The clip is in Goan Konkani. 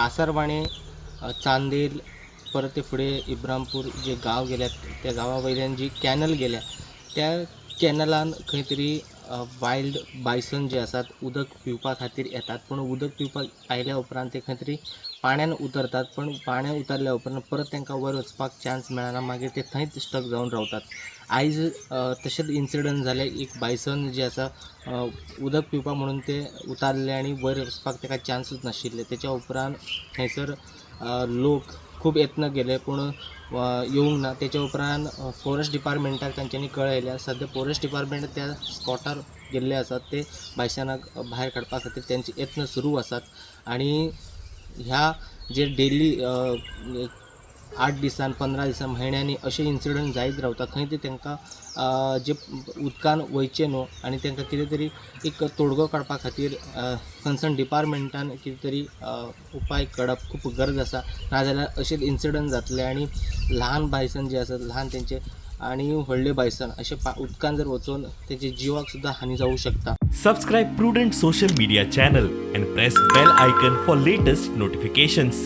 कासारवाणे, चांदेल, परत ते फुडें इब्रामपूर जे गांव गेल्यात, त्या गांवा वयल्यान जी कॅनल गेल्या, त्या कॅनलान खंय तरी वायल्ड बायसन जे आसात उदक पिवपा खातीर येतात. पूण उदक पिवपाक आयल्या उपरांत ते खंय तरी पाण्यान उतरतात, पण पाण्यान उतरल्या उपरांत परत तांकां वयर वचपाक चान्स मेळना. मागीर ते थंयच स्टक जावन रावतात. आयज तशेंच इन्सिडंट जालें. एक बायसन जे आसा, उदक पिवपाक म्हणून ते उतारले आनी वयर वचपाक ताका चान्सूच नाशिल्ले. तेच्या उपरांत थंयसर लोक खूब यत्न केले, पूण येवंक ना. तेच्या उपरांत फॉरेस्ट डिपार्टमेंटाक तांच्यांनी कळयलें. सद्या फॉरेस्ट डिपार्टमेंट त्या स्पॉटार गेल्ले आसात. ते बायसनाक भायर काडपा खातीर तेंचे यत्न सुरू आसात. आनी ह्या जे डेली 8 दिसान, 15 दिसान, म्हयन्यांनी अशे इन्सिडंट जायत रावता. खंय ते तांकां जे उदकान वयचें न्हू आनी तांकां कितें तरी एक तोडगो काडपा खातीर कन्सर्न डिपार्टमेंटान कितें तरी उपाय काडप खूब गरज आसा. नाजाल्यार अशेच इन्सिडंट जातले आनी ल्हान बायसन जे आसात, ल्हान तेंचे आनी व्हडले बायसन अशे उदकान जर वचून तेजे जिवाक सुद्दां हानी जावूं शकता. Subscribe Prudent Social Media channel and press bell icon for latest notifications.